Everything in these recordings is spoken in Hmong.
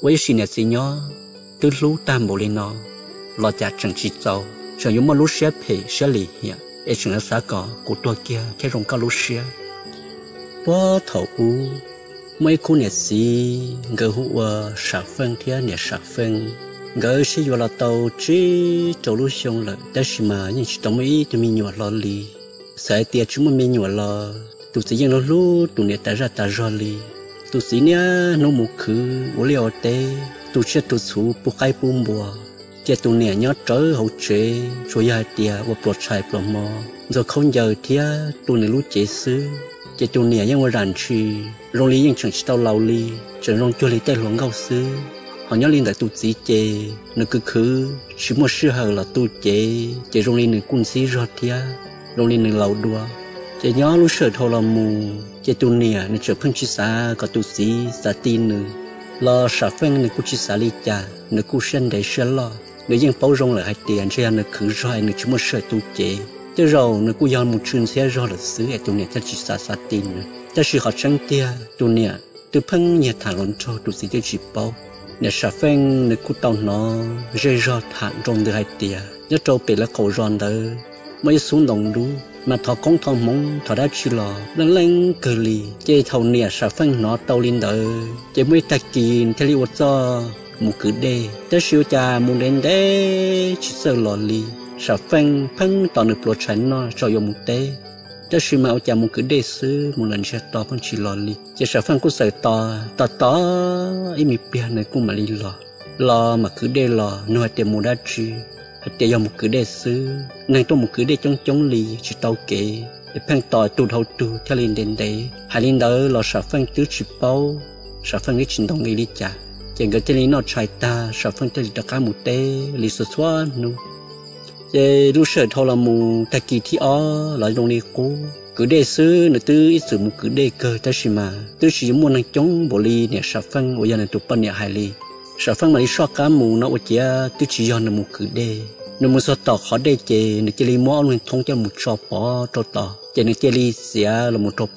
Ua ib sim niam txiv nyob twb hlub tag npaum li no los cas tseem tsis txaus, tseem yuav muaj lub siab phem siab lim hiam es tseem yuav xav kom kuv tuag kiag thiab zoo koj lub siab. Puag thaum ub, muaj ib khub niam txiv nkawd hu ua Sam Feej thiab niam Sam Feej. Nkawd sib yuav los tau tsib rau lub xyoo lawm, tab sis mas yeej tsis tau muaj ib tug me nyuam hlo li. Txawm hais tias tsis muaj me nyuam los tus txiv yeej hlub hlub tus niam tas zaj tas zog li. Tus txiv niaj hnub mus khwv ua liaj ua teb, tu tsiaj tu txhuv, pub qaib pub npua, ces tus niam nyob rawv hauv tsev, tsuas yog hais tias ua pluas tshais pluas hmo, ntxuag khaub ncaws thiab tu nws lub cev xwb. Ces tus niam yeej ua zam ntshis, zoo li yeej tseem tsis tau laus li, tseem zoo cuag li tej hluas nkauj xwb. Ho nyob li ntawm tus txiv ces nws khwv khwv tsis muaj sij hawm los tu cev, ces zoo li nws kuj ntxhib zog thiab, zoo li nws laus dua. Ces nyob lub sij hawm dhau los mus ces tus niam nws tseem pheej tsis xav kom tus txiv xav ti nws. Los Sam Feej nws kuj tsis xav li cas, nws kuj siab ntev siab loj, nws yeej paub zoo lawm hais tias ntshe yog nws khwv zog es nws tsis muaj sij hawm tu cev. Tej zaum nws kuj yog mus tsw ntxhiab zog lawm xwb es tus niam thiaj tsis xav xav ti nws. Tab sis qhov tseeb tiag tus niam twb pheej nyiag tham hluas nraug, tus txiv twb tsis paub. Niam Sam Feej nws kuj tau hnov zej zog tham nroo ntws hais tias nyob rau pem lawv qaum zos ntawd muaj ib xub ntoo dub, mas thov koob thov hmoov thov dab tsi los leej leej kawg li. Ces thaum niam Sam Feej hnov tau li ntawd ces muaj ib tag kis thiaj li ua txuj mus kwv dej, tab sis ua cas mus ntev ntev tsis txawj los li. Sam Feej pheej tos nws pluas tshais noj tso yuav mus teb, tab sis mas ua cas mus kwv dej xwb mus lawm ntsiag to pheej tsis los li. Ces Sam Feej kuj txawm tos tos tos ib me pliag nws kuj mam li los. Los mam kwv dej los nug hais tias mus dab tsi, hais tias yog mus kwv dej xwb. Neeg tuaj mus kwv dej coob coob li tsis tau kev es pheej tos tus dhau tug thiaj li ntev ntev. Hais li ntawd los Sam Feej twb tsis paub, Sam Feej twb tsis ntaus nqi li cas. Ces nkawd thiaj li noj tshais tag Sam Feej thiaj li rov qab mus teb li txhua txhua hnub. Ces lub sij hawm dhau los mus tag kis thib ob los zoo li qub, kwv dej xwb nws twb ib txwm mus kwv dej kawg tab sis mas twb tsis muaj neeg coob npaum li niam Sam Feej uas yog nws tus poj niam hais li. Sam Feej mam li soj qab mus no ua ciav twb tsis yog nws mus kwv dej, nws mus txog tom qhov dej ces nws cia li muab ob lub niag thoob coj mus tso pov rau tod ces nws cia li txiav los mus rau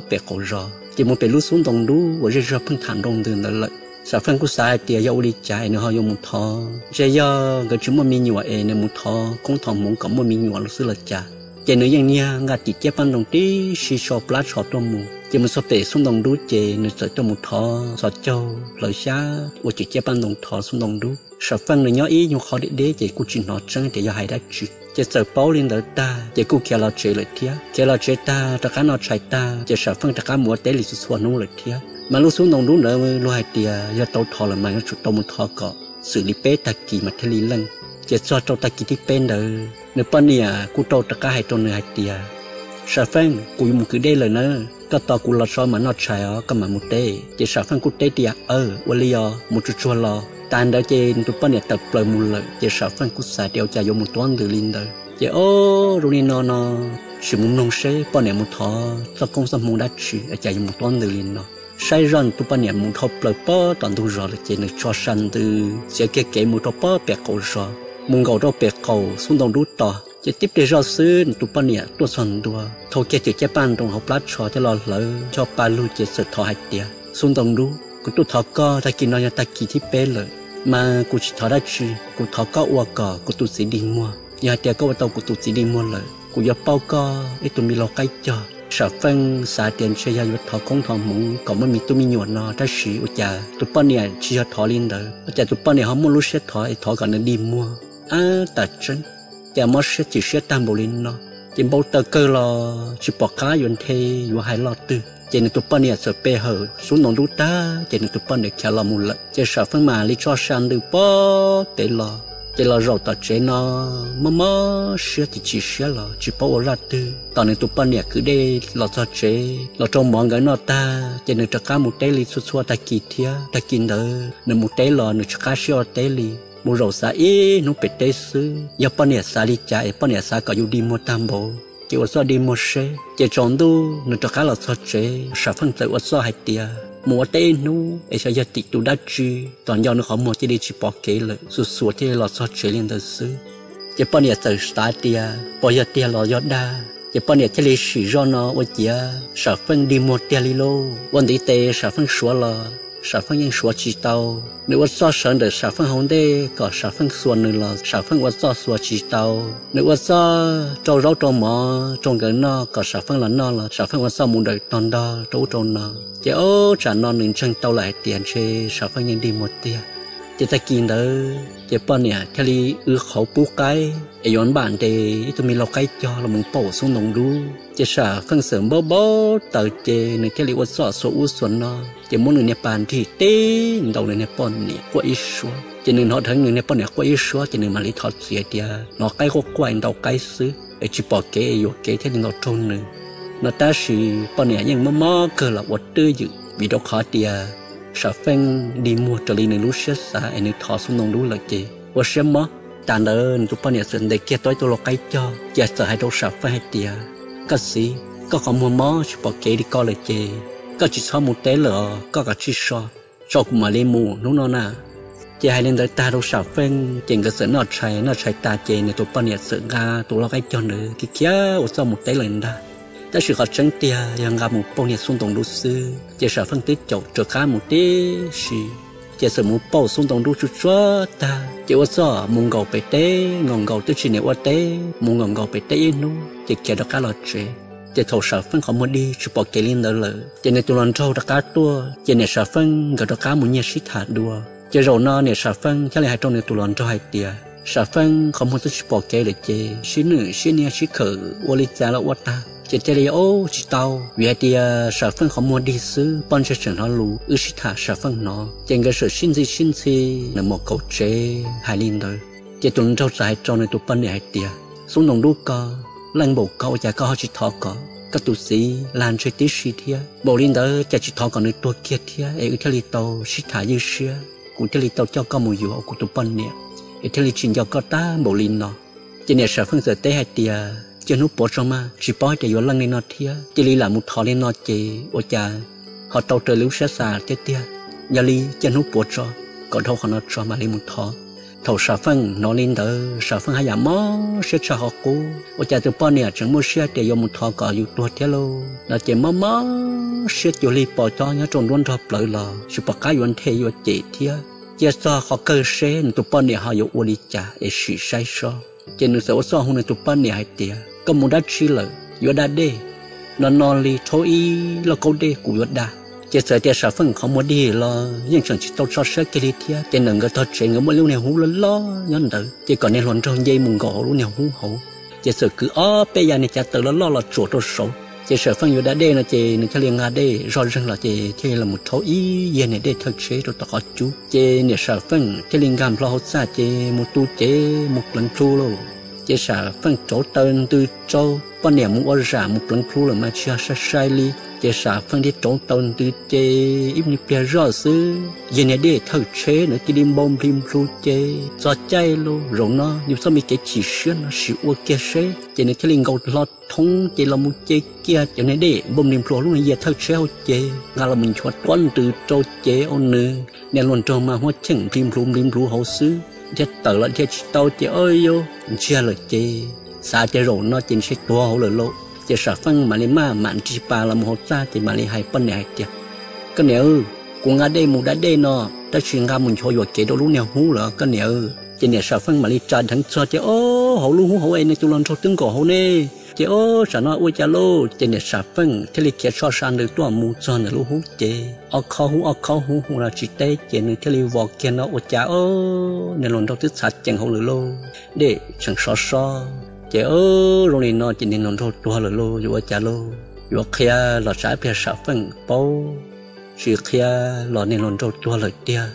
pem qaum zos ces mus pem lub xub ntoo dub uas zej zog pheej tham nroo ntws ntawd lawm. Sam Feej kuj xav hais tias yog ua li cas es nws ho yuav mus thov, ntshe yog nkawd tsis muaj me nyuam es nws mus thov koob thov hmoov kom muaj me nyuam los xwb los cas. Ces nws yeej niag nqa tim ciab paj ntoos tib si so plab tsho tuaj mus. Ces mus txog pem xub ntoo dub ces nws txawm tuaj mus thov txhos caug hlawv xyab ua tim ciab paj ntoos thov xub ntoo dub. Sam Feej nws nyob ib nyuag qhov deb deb ces kuj tsis hnov tseeb tias yog hais dab tsi. Ces txawm paub li ntawd tag ces kuj khiav los tsev lawm thiab. Khiav los tsev tag rov qab noj tshais tag ces Sam Feej rov qab mus ua teb li txhua txhua hnub lawm thiab. Mas lub xub ntoo dub ntawd luag hais tias yog tau thov lawm mas yuav tsum tau mus thov kom txwm li peb tag kis mas thiaj li leej. Ces txog rau tag kis thib peb ntawd nws poj niam kuj rau rov qab hais rau nws hais tias, Sam Feej, kuv yuav mus kwv dej lawm na, koj tos kuv los tso mam noj tshais os koj mam mus teb. Ces Sam Feej kuj teb tias, Aw, ua li os, mus tsuag tsuag los. Tas ntawd ces nws tus poj niam tawm plaws mus lawm ces Sam Feej kuj xav tias ua cas yuav mus tuab ntws li ntawd. Ces o, zoo li no no, sim mus mloog seb poj niam mus thov txoj koob txoj hmoov dab tsi ua cas yuav mus tuab ntws li no. Saib zoj nws tus poj niam mus dhau plaws pob tom ntug zos lawm ces nws tso sa ntws txiav kiag kev mus rau pob pem qaum zos, mus nkaum rau pem qaum xub ntoo dub tos. Ces tib pliag zoj xwb nws tus poj niam tuaj txog ntua, thau kiag tim ciab paj ntoos hauv plab tsho thiab los hlawv ncho pa lug ces txawm thov hais tias, Xub ntoo dub, kuv tuaj thov koj tag kis no yog tag kis thib peb lawm, mas kuv tsis thov dab tsi, kuv thov koj ua kom kuv tus txiv dig muag. Yog hais tias koj ua tau kuv tus txiv dig muag lawm, kuv yuav pauj koj ib tug me laug qaib cog. Sam Feej xav tias ntshe yog yuav thov koob thov hmoov kom muaj me tub me nyuam no, tab sis ua cas tus poj niam tsis yog thov li ntawd, ua cas tus poj niam ho muaj lub siab thov es thov kom nws dig muag. Ab, tas tseeb, cas mob siab chim siab tag npaum li no. Ces npau taws kawg los tsis pom qab yuav nthe yuav hais loj twg, ces nws tus poj niam txawm pe hawm xub ntoo dub tag ces nws tus poj niam khiav los mus lawm. Ces Sam Feej mam li tso sa ntws pob pem los, ces los zaum tom tsev no mob mob siab chim chim siab los tsis paub ua zaj twg. Tos nws tus poj niam kwv dej los txog tsev los rau mov nkawd noj tag ces nws rov qab mus teb li txhua txhua tag kis thiab. Tag kis ntawd nws mus teb los nws tsis qab siab ua teb li, mus zaum xav ib hnub pem teb xwb, yog poj niam xav li cas es poj niam xav kom yus dig muag tag npaum, ces ua txuj dig muag seb. Ces tsaus ntuj nws rov qab los txog tsev, Sam Feej txawm ua txuj hais tias mus ua teb ib hnub es xyov yog tim tus dab tsi, tos nco nws qhov muag cia li tsis pom kev lawm, xuas xuas thiaj li los txog tsev li ntawd xwb. Ces poj niam txawm xav tias puas yog tiag los yog dag, ces poj niam thiaj li sim zoj no ua ciav Sam Feej dig muag tiag li lauj. Ua ntiv tes Sam Feej suav los Sam Feej yeej suav tsis tau. Nws ua txuj sawv ntawm Sam Feej hauv ntej kom Sam Feej xuas nws los Sam Feej ua txuj xuas tsis tau. Nws ua txuj rau zaub rau mov rau nkawd noj kom Sam Feej los noj los Sam Feej ua txuj mus dawm tog ntog rau ub rau no. Ces ob tsam no nws ntseeg tau lawm hais tias ntshe Sam Feej yeej dig muag tiag. Ces tag kis ntawd ces poj niam thiaj li wb qhauv pub qaib es yuav npaj ntes ib tug me lau qaib cog los mus pauj xub ntoo dub. Ces Sam Feej txawm npau npau taws ces nws thiaj li ua txuj xuas ub xuas no ces muab nws niag pas nrig tib ntaus nws niag poj niam quaj ib suab. Ces nws hnov dheev nws niag poj niam quaj ib suab ces nws mam li thov txim hais tias hnov qaib quaj quaj ntaus qaib xwb es tsis pom kev es yuam kev thiaj li ntaus raug nws no. Tab sis poj niam yeej mob mob kawg los ua twj ywm vim rau qhov tias Sam Feej dig muag raws li nws lub siab xav es nws thov xub ntoo dub lawm ces ua siab mob. Tas ntawd nws tus poj niam txawm ntes kiag tau ib tug lau qaib cog ces txawm hais rau Sam Feej hais tias, koj txiv, koj qhov muag mob tsis pom kev li ko lawm ces koj tsis txhob mus teb lawm os, koj kav tsij so, tso kuv mam li mus hnub no na. Ces hais li ntawd tag rau Sam Feej ces nkawd txawm noj tshais, noj tshais tas ces nws tus poj niam txawm nqa tus lau qaib cog ntawd khiav khiav ua txuj mus teb lawm ntag. Tab sis qhov tseeb tiag yog nqa mus pauj niag xub ntoo dub xwb ces Sam Feej twb caum rov qab mus tib si. Ces txawm mus pauj xub ntoo dub tsuj tsuav tag ces ua txuj mus nkaum pem teb nkaus nkaus twb tsis niam ua teb mus nkaus nkaus pem teb ib hnub ces khiav rov qab los tsev. Ces thaum Sam Feej qhov muag dig tsis pom kev li ntawd lawm ces nws tus hluas nraug rov qab tuaj ces niam Sam Feej nkawd rov qab mus nyiag sib tham dua. Ces zaum no niam Sam Feej thiaj li hais rau nws tus hluas nraug hais tias, Sam Feej qhov muag twb tsis pom kev lawm ces sib nwj sib niag sib khawm ua li cas los ua tag. Ces thiaj li ua tsis tau vim hais tias Sam Feej qhov muag dig xwb, poj ntxoog tseem hnov lus wb sib tham Sam Feej hnov. Ces nkawd sawm sib ntxhi sib ntxhi nws mus kaum tsev hais li ntawd. Ces tus hluas nraug txawm hais rau nws tus poj niam hais tias, xub ntoo dub ko, leej npaum ko ua cas koj ho tsis thov kom koj tus txiv lag ntseg tib si thiab? Npaum li ntawd cas tsis thov kom nws tuag kiag thiab es wb thiaj li tau sib tham ywj siab, kuv thiaj li tau coj koj mus yuav ua kuv tus poj niam, es thiaj li tsis nco koj tag npaum li no. Ces niam Sam Feej txawm teb hais tias, cia hnub puav tso mas, tsis paub hais tias yuav leej li no thiab, cia li lam mus thov li no ces ua cas ho tau raws li lub siab xav tiag tiag. Yog li cia hnub puav tso, kom dhau qhov no tso mam li mus thov. Thaum Sam Feej hnov li ntawd Sam Feej haj yam mob siab tshaj qhov qub, ua cas tus poj niam tseem muaj siab tias yuav mus thov kom yus tuag thiab lauj no ces mob mob siab cuag li pos cob nyob rau nruab nrog plawv los tsis pom qab yuav nthe yuav cem thiab. Cia txog qhov kawg seb nws tus poj niam ho yuav ua li cas es sim saib sob. Ces nws txawm ua txuj hu nws tus poj niam hais tias, koj mus dab tsi lawm? Yuav da dej? No no li rhaub ib lauj kaub dej kuv yuav da. Ces txawm tias Sam Feej qhov muag dig los yeej tseem tsis tau tso siab kiag li thiab, ces ntawm nkawd tog tsev nkawd muaj lub niag hub loj loj nyob ntawd, ces kom niag hluas nraug nce mus nkaum hauv lub niag hub hauv. Ces txawm kwv ob peb yav niag cav taws loj loj los tsuam rau saud. Ces Sam Feej yuav da dej no ces nws thiaj li nqa dej zoj zeeg los ces thiaj li los rhaub ib yag niag dej thawj tsheb rau tom qhov cub. Ces niam Sam Feej thiaj li nkag nplo hauv txaj ces mus tu cev mus pleev plhu lauj. Ces Sam Feej rauv taws ntws rau, poj niam mus ua zam mus pleev plhu lawm mas tsis yog sai sai li. Ces Sam Feej thiaj rauv taws ntws ces ib nyuag pliag zoj xwb yag niag dej thawj tsheb ntawd cia li npau nplig nplhu ces txog caij lauj. Zaum no yus txoj me kev chim siab no sim ua kiag seb. Ces nws thiaj li nkaus hlo thoob ces los mus ce kiag cov niag dej npau nplig nplhu lub niag yag thawj tsheb hauv ces nqa los mus nchuav tuab ntws rau ces ua nws niag hluas nraug mas muab cheem nplig nplhu nplig nplhu hauv xwb thiaj tawm los dhia tsis tau ces, o, yuav ntsiag lawm ces xav tias zaum no ces ntshe tuag hauv lawm lauj. Ces Sam Feej mam li maj mam nrig pas los mus hauv txaj ces mam li hais poj niam hais tias, koj niam, kuv nqa dej mus da dej no, tab sis nqa mus nchuav yuam kev rau lub niag hub lawm koj niam. Ces niam Sam Feej mam li tsa dheev txog ces, o, hauv lub hub hauv es nws tus hluas nraug twb nkaum hauv ne. Ces, o, tsam no ua cas lauj? Ces niam Sam Feej thiaj li khiav soj sa ntawd tuaj mus txog ntawm lub hub ces ob khob hub ob khob hub hu los tsis teb ces nws thiaj li vos kiag no ua cas, o, niag hluas nraug twb txhav cees hauv lawm lauj, dej tseem sov sob. Ces, o, zoo li no ces niag hluas nraug tuag lawm lauj, yuav ua cas lauj? Yuav qhia los tsam ib pliag Sam Feej paub, tsis qhia los niag hluas nraug tuag lawm tiag.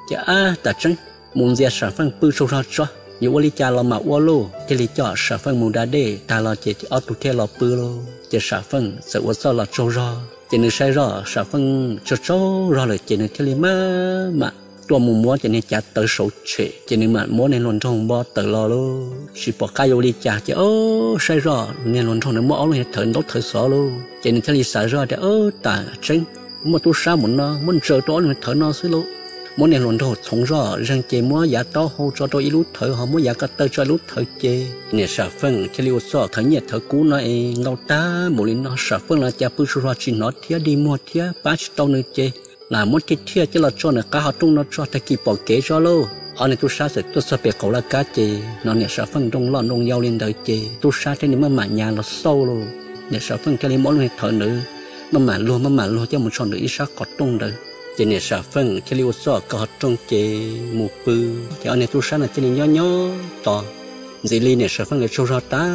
Ces ab tam tseeb, mus ntxias Sam Feej pw tsaug zog tso, yuav ua li cas los mam ua lauj. Thiaj li coj Sam Feej mus da dej tag los ces ob tug thiaj los pw lauj. Ces Sam Feej txawm ua txuj los tsaug zog ces nws saib zoj Sam Feej tsaug tsaug zog lawm ces nws thiaj li maj mam tuaj mus muab cov niag cav tawv saud tshem ces nws mam muab niag hluas nraug npo tawm los lauj. Tsis pom qab yuav ua li cas ces, o, saib zoj niag hluas nraug nws muab ob lub niag thawv ntaub thawv xov lauj ces nws thiaj li xav zoj tias, o, tam tseeb, muaj tub sab mus no muab ntsaws rau ob lub niag thawv no xwb lauj. Muab niag hluas nraug txhoov zoj zeeg ces muab yav taub hau tso rau ib lub thawv ho muab yav ko taw tso ib lub thawv ces niam Sam Feej thiaj li ua txuj thawv nyiaj thawv kub no es ntau tag npaum li no Sam Feej los cas pw tsaug zog tsis hnov thiab dig muag thiab pab tsis tau nws ces lam muab thiaj thiaj coj los tso nws qab qhov rooj no tso, tag kis pom kev tso lauj. Ob niag tub sab txawm tuaj txog pem qaum laj kab ces hnov niam Sav Feej nroo loj nroo yau li ntawd ces tub sab thiaj li maj mam nyas los xauj lauj. Niam Sav Feej thiaj li muab lub niag thawv ntawd maj mam luag maj mam luag coj mus tso ntawm ib sab qhov rooj ntawd. Ces niam Sav Feej thiaj li ua txoj kaw qhov rooj ces mus pw. Ces ob niag tub sab no thiaj li nyob nyob tos, ntxiv li niam Sav Feej lawv tsaug zog tag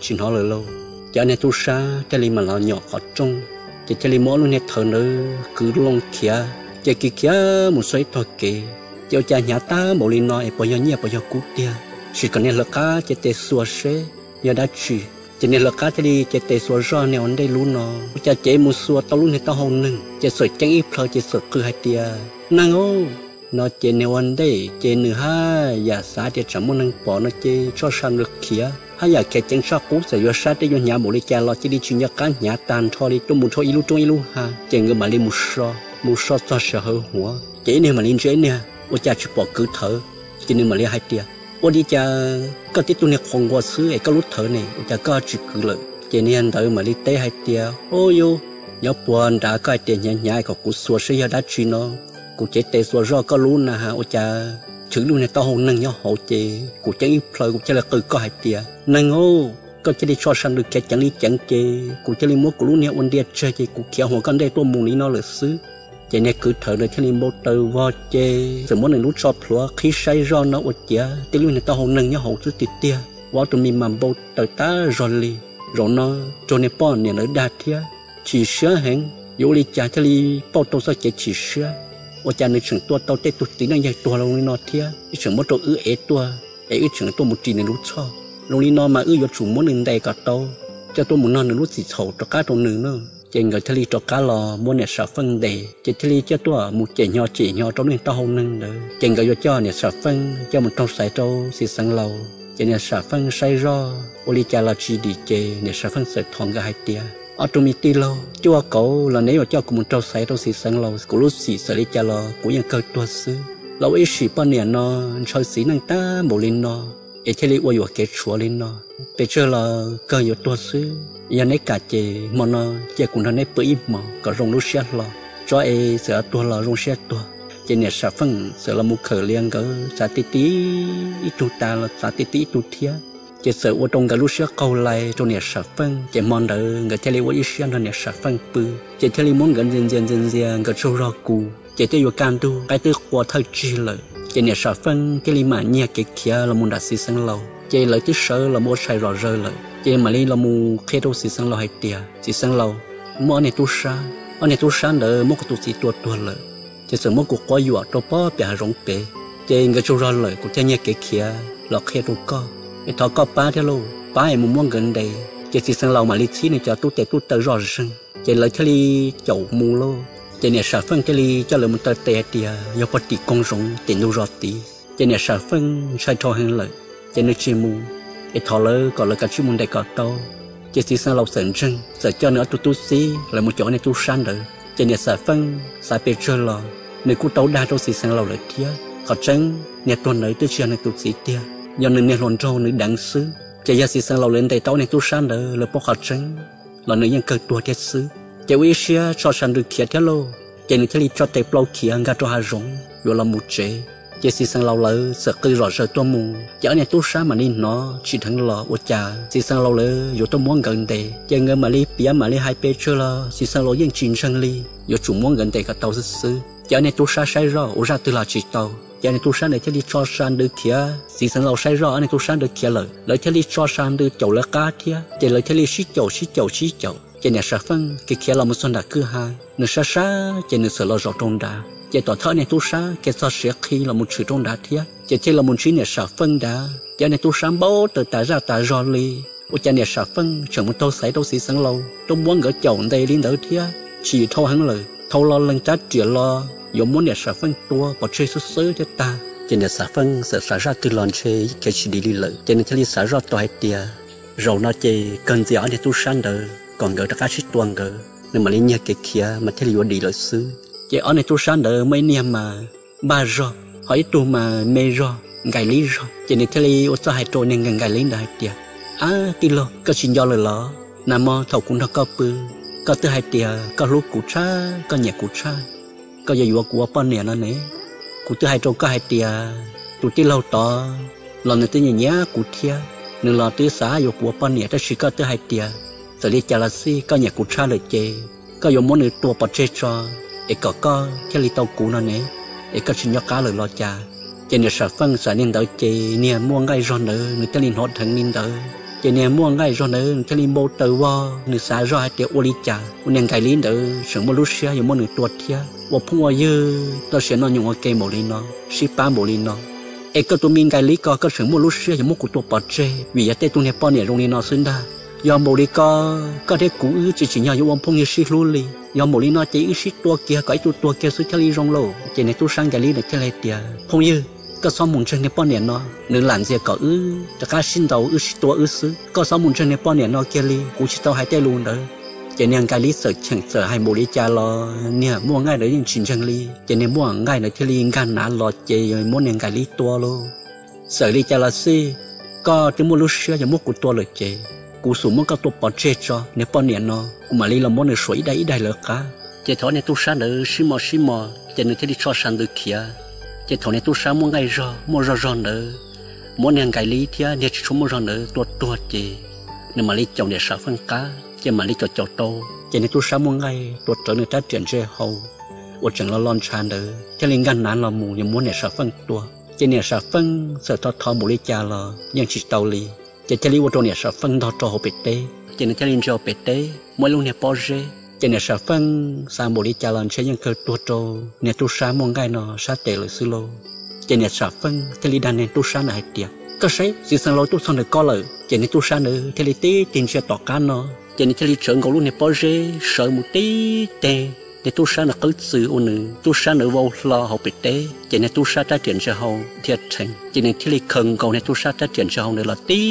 tsis hnov lawm lauj. Ces ob niag tub sab thiaj li mam los nyom qhov rooj, ces thiaj li muab lub niag thawv ntawd kwv loo khiav, ces khiav khiav mus txog ib tog kev. Ces ua cas hnyav tag npaum li no es puas yog nyiaj puas yog kub tiag? Sim kom niag lawv qab ces tes xuas seb yog dab tsi. Ces niag lawv qab thiaj li ces tes xuas zoj niag ua ntej lub no, ua cas ces mus xuas tau lub niag taub hau neeg ces txawm ceeb ib plhaw ces txawm qw hais tias, Neeg aub! No ces niag ua ntej ces nws haj yam xav tias tsam muaj neeg pom no ces tso sa nws khiav, haj yam khiav ceev tshaj qub, txawm yuav sab tej yuav hnyav npaum li cas los cia li tsis nco qab hnyav tag nrho li tuaj mus rau ib lub roob ib lub hav. Ces nkawd mam li mus so, mus so txog sawv hawv huav ces ib niag mam li ntsia ib niag ua cas tsis pom kwv thawv. Ces nws mam li hais tias, Ua li cas koj tib tug niag qhuav nquas xwb es koj lub thawv ne ua cas koj tsis kwv lawm? Ces niag ntawd mam li teb hais tias, Ub yus, nyob puag nrad koj hais tias hnyav hnyav kom kuv xuas seb yog dab tsi no, kuv cev tes xuas zoj koj lub na has ua cas chwv lub niag taub hau neeg nyob hauv ces kuv ceeb ib plhaw kuv thiaj li qw koj hais tias, Neeg aub! Koj cia li tso sa nws khiav ceev li ceev ces kuv thiaj li muab kuv lub niag ua ntia tseg ces kuv khiav huas koj ntej tuaj mus li no lawm xwb. Ces niag kwv thawv ntawd thiaj li npau taws vog ces txawm muab nws lub tsho plhuav qhib saib zoj no ua ciav tib lub niag taub hau neeg nyob hauv xwb tiag tiag, ua ob tug me mas npau taws tag zog li. Zaum no raug niag poj niam ntawd dag thiab, chim siab heev, yuav ua li cas thiaj li pauj tau txoj kev chim siab. Ua cas nws tseem tua tau tej tug txiv neej yawg tuag li no thiab, ib tseem muab rau wb ev tuaj es wb tseem tuaj mus ris nws lub txhoj. Zoo li no mas wb yuav tsum muab nws ntes kom tau, coj tuaj mus nrog nws lub txim txhaum rov qab rau nws na. Ces nkawd thiaj li rov qab los muab niam Sav Feej ntes ces thiaj li coj tuaj mus cem hnyo cem hnyo rau lub niag taub hau neeg ntawd. Ces nkawd yuav coj niam Sav Feej coj mus raug xaiv rau Txiv Xeev Laus. Ces niam Sav Feej saib zoj ua li cas los tsis dim ces niam Sav Feej txawm thov nkawd hais tias, Ob tug me tij laug, cuaj kauv los neb yuav coj kuv mus raug xaiv rau Txiv Xeev Laus, kuv lub txim txawm li cas los kuv yeej kawg tuag xwb. Los ua ib sim poj niam no ntshaw txiv neej tag npaum li no es thiaj li ua yuam kev tshuav li no, pes tsawg los kawg yuav tuag xwb. Yog neb kam ces hmo no cia kuv nrog neb pw ib hmos kom zoo lub siab hlo, tso es txawm tuag los zoo siab tuag. Ces niam Sav Feej txawm los mus khawm li nkawd txav ti ti ib tug tas los txav ti ti ib tug thiab. Ces txawm ua rau nkawd lub siab qaug lais rau niam Sav Feej, ces hmo ntawd nkawd thiaj li ua ib siab nrog niam Sav Feej pw. Ces thiaj li muab nkawd ntxias ntxias ntxias ntxias nkawd tsaug zog kus, ces twb yuav kaj ntug qaib twb qua thawj tsig lawm. Ces niam Sav Feej thiaj li mam nyiag kev khiav los mus nram Txiv Xeev Laus, ces lawv twb sawv los mus ua tshais zom zaws lawm. Ces mam li los mus qhia rau Txiv Xeev Laus hais tias, Txiv Xeev Laus, muaj ob niag tub sab, ob niag tub sab ntawd muab kuv tus txiv tua tuag lawm, ces txawm muab kuv quab yuam rau pob pem hav zoov pem. Ces nkawd tsaug zog lawm kuv thiaj nyiag kev khiav los qhia rau koj, es thov koj pab thiab lauj, pab es mus muab nkawd ntes. Ces Txiv Xeev Laus mam li txhib nws cov tub tes tub taw zoj zeeg, ces lawv thiaj li caum mus lauj. Ces niam Sav Feej thiaj li coj lawv mus taw tes hais tias yog puag tim koog zoov tim ntug zos tid. Ces niam Sav Feej ntshai dhau heev lawm, ces nws tsis mus, es thov lawv kom lawv kav tsij mus ntes kom tau. Ces Txiv Xeev Laus txawm ntseeg, txawm coj nws ob tug tub txib lawv mus caum ob niag tub sab ntawd. Ces niam Xav Feej xav pes tsawg los nws kuj tau dag rau Txiv Xeev Laus lawm thiab. Qhov tseeb niag tuag ntawd twb tsis yog nws tus txiv tiag, yog nws niag hluas nraug nws deev xwb. Ces yog Txiv Xeev Laus lawv ntes tau ob niag tub sab ntawd lawv paub qhov tseeb los nws yeej kawg tuag thiab xwb. Ces ua ib siab tso sa ntws khiav thiab lauj, ces nws thiaj li tso tes plaub khiav nkag rau hav zoov yuav los mus tsev. Ces Txiv Xeev Laus lawv txawm qw zom zaws tuaj mus, ces ob niag tub sab mam li hnov tsis dheev los ua cas Txiv Xeev Laus lawv yuav tuaj muab nkawd ntes. Ces nkawd mam li piav mam li hais pes tsawg los Txiv Xeev Laus yeej tsis ntseeg li, yuav tsum muab nkawd ntes kom tau xwb xwb. Ces ob niag tub sab saib zoj ua zaj twg los tsis tau, ces ob niag tub sab ntawd thiaj li tso sa ntws khiav. Txiv Xeev Laus saib zoj ob niag tub sab ntawd khiav lawm, lawv thiaj li tso sa ntws caum lawv qab thiab, ces lawv thiaj li sib caum sib caum sib caum. Ces niam Sav Feej kev khiav los mus txog nram kwj ha, nws sab sab ces nws txawm los zaum rau nrad. Ces tom thawj ob niag tub sab kev txog siav qhi los mus tshwm rau nrad thiab, ces thiaj los mus ntsib niam Sav Feej nrad. Ces ob niag tub sab npau taws tas zaj tas zog li, ua cas niam Sav Feej tseem mus taug xaiv rau Txiv Xeev Laus tuaj muab nkawd caum ntes li ntawd thiab. Chim dhau heev lawm, thau lo lees rab riam los yuav muab niam Sav Feej tua pov tseg xwb xwb thiab tag. Ces niam Xav Feej txawm xav zaj twg los ntshe khiav tsis dim li lawm, ces nws thiaj li xav zoj tau hais tias zaum no ces kawg ntxias ob niag tub sab ntawd kom nkawd rov qab sib tua nkawd, nws mam li nyiag kev khiav mas thiaj li yuav dim lawm xwb. Ces ob niag tub sab ntawd muaj ib niag mas npaj zog, ho ib tug mas me zog nkais li zog. Ces nws thiaj li ua txuj hais rau niag nkais nkais li ntawd hais tias, Ab tij laug, koj tsis nco lawm los? Nag hmo thaum kuv nrog koj pw, koj twb hais tias koj hlub kuv tshaj, koj nyiam kuv tshaj. koj yuav yuav kuv ua poj niam no ne? Kuv twb hais rau koj hais tias tus tij laug tod los nws twb nyiam nyiam kuv thiab, nws los twb xav yuav kuv ua poj niam, tab sis koj twb hais tias txawm li cas los xij koj nyiam kuv tshaj lawm ces koj yuav muab nws tua pov tseg tso es kom koj thiaj li tau kuv no ne, es koj tsis nco qab lawm los cas? Ces niam Sam Feej xav li ntawd ces niag muaj nqaij zog ntawd nws thiaj li hnov dheev li ntawd. Ces niag muaj nqaij zog ntawd nws thiaj li npau taws vog, nws xav zoj hais tias ua li cas ua niag Nkais Lis ntawd tseem muaj lub siab yuav muab nws tua thiab, ua phooj ua ywg txoj sia noj nyoos ua ke npaum li no, sib pab npaum li no, es koj tus me Nkais Lis ko koj tseem muaj lub siab yuav muab kuv tua pov tseg vim yog tej tug niag poj niam zoo li no xwb ntag. Yog npaum li ko koj thiab kuv wb tsis tsim nyog yuav ua phooj ywg sib hlub li. Yog npaum li no ces wb sib tua kiag kom ib tug tuag kiag xwb thiaj li zoo lauj. Ces niag tub sab Nkais Lis nws thiaj li hais tias phooj ywg, koj txhob mus ntseeg niag poj niam no, nws lam ntxias kom wb rov qab sib ntaus wb sib tua wb xwb. Koj txhob mus ntseeg niag poj niam no kiag li, kuv tsis tau hais tej lus ntawd. Ces niag Nkais Lis txawm cheem txawm hais npaum li cas los niag muaj nqaij ntawd yeej tsis ntseeg li. Ces niag muaj nqaij ntawd thiaj li nkag nav los ces muab niag Nkais Lis tua lauj. Txawm li cas los xij, koj twb muaj lub siab yuav muab kuv tua lawm ces kuv xum muab koj tua pov tseg tso, niag poj niam no kuv mam li los muab nws suav ib daim ib daim lawv qab. Ces thaum niag tub sab ntawd sib mos sib mos ces nws thiaj li tso sab ntawd khiav. Ces thaum niag tub sab muaj nqaij zog muaj zog zog ntawd muab niag Nkais Lis thiab niag tsis tshua muaj zog ntawd tua tuag ces nws mam li caum niam Sam Feej qab ces mam li caum caum tau. Ces niag tub sab muaj nqaij tua rawv nws rab riam ntse hau uas tseem los lo ntshav ntawd thiaj li nkag nav los mus yuav muab niam Sam Feej tua. Ces niam Sam Feej txawm thov thov npaum li cas los yeej tsis tau li. Ces thiaj li ua rau niam Sam Feej ntog rau hauv pem teb, ces nws thiaj li ntsia hauv pem teb muaj ib lub niag pob zeb. Ces niam Sam Feej xav npaum li cas los ntshe yeej kawg tuag rau niag tub sab muaj nqaij no sab tes lawm xwb lauj. Ces niam Sam Feej thiaj li dag niag tub sab ntawd hais tias koj saib, txiv xeev laus tuaj txog ntawm ko lawm. Ces niag tub sab ntawd thiaj li tib tig ntsia tom qab no, ces nws thiaj li tsawv nkaus lub niag pob zeb sawv mus tib teg. Niag tub sab ntawd qwb txwm ua nws tub sab ntawd vau hlo hauv pem teb, ces niag tub sab rab riam ntse hau thiaj rheev. Ces nws thiaj li khaws nkaus niag tub sab rab riam ntse hau ntawd los tib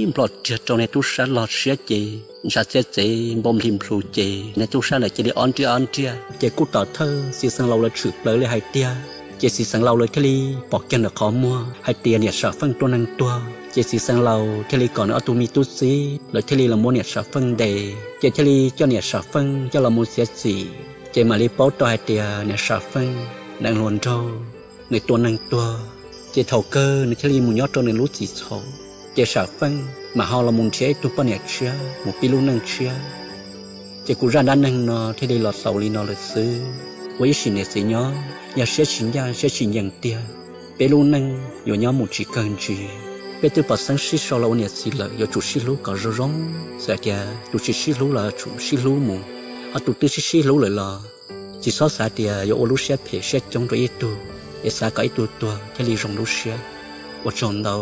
nplom riag rau niag tub sab log siab ces ntshav txia txev npau nplig nplhus ces niag tub sab ntawd cia li ob nriaj ob nriaj. Ces kuj tom thawj txiv xeev laus lawv tshwm plaws li hais tiag. Ces txiv xeev laus lawv thiaj li pom kiag ntawm qhov muag hais tias niam Sam Feej tua neeg tuag. Ces txiv xeev laus thiaj li kom nws ob tug me tub txib lawv thiaj li los muab niam Sam Feej ntes, ces thiaj li coj niam Sam Feej coj los mus txiav txim. Ces mam li paub tau hais tias niam Sam Feej neev hluas nraug, nws tua neeg tuag. Ces thaum kawg nws thiaj li mus nyob rau nws lub txim txhaum. Ces Sam Feej mam ho los mus nrhiav ib tug poj niam tshiab mus pib lub neej tshiab. Ces kuv zaj dab neeg no thiaj li los xaus li no lawm xwb. Ua ib sim niam txiv nyob, yog siab tsis ncaj siab tsis ncees tiag, peb lub neej yuav nyob mus tsis kawg ntsis. Peb twb pom xeeb sib sau los ua niam txiv lawm, yuav tsum sib hlub kom zoo zoo. Txawm tias tus tsis sib hlub los tsum sib hlub mus, ho tus twb sib sib hlub lawm los tsis txhob xav tias yuav ua lub siab phem siab coob rau ib tug, es xav kom ib tug tuag thiaj li zoo lub siab. Ua tsaug ntau.